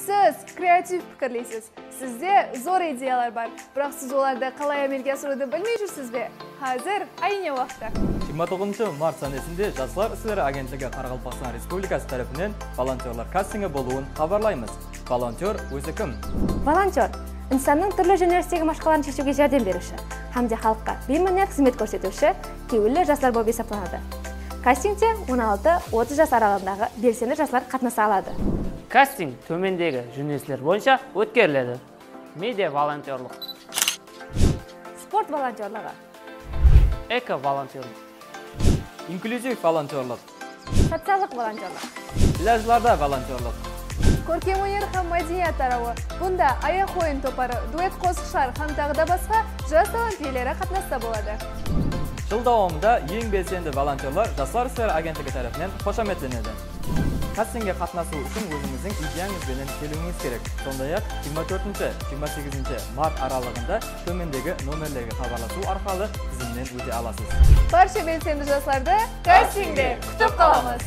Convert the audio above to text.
Siz kreativ fikrliysiz. Sizde zo'r ideyalar bar. Biroq siz ularni qalay amalga oshiruvni bilmay yursiz be? Hozir ayni vaqtda. 29 mart sánesinde Jaslar isleri agentligi Qaraqalpaqstan Respublikası tárepinen volontyorlar kastingi bolıwın xabarlaymız. Volontyor ózi kim? Volontyor insannıń túrli jónelistegi mashqalaların sheshiwge járdem beriwshi hám de xalıqqa biyminnet xızmet kórsetiwshi kewilli jaslar bolıp esaplanadı. Kastingte 16-30 jas aralıǵındaǵı belsendi jaslar qatnasa aladı. Kasting tómendegi jónelisler boyınsha ótkeriledi: media volontyorlıq, sport volontyorlıǵı, eko volontyorlıq, inklyuziv volontyorlıq, sociallıq volontyorlıq, ilajlarda volontyorlıq, Kórkem óner hám mádeniyat tarawı. Bunda ayaq oyın toparı, duet qosıqshılar hám taǵı da basqa jas talant iyeleri qatnasta boladı. Jıl dawamında eń belsendi volontyorlar Jaslar isleri agentligi tárepinen xoshametlenedi. Kastingge qatnasıw ushın ózińizdiń ideyańız benen keliwińiz kerek. Sonday-aq, 24-28 mart aralıǵında tómendegi nomerlerge xabarlasıw arqalı dizimnen óte alasız. Barcha belsendi jaslardı kastingde kútip qalamız.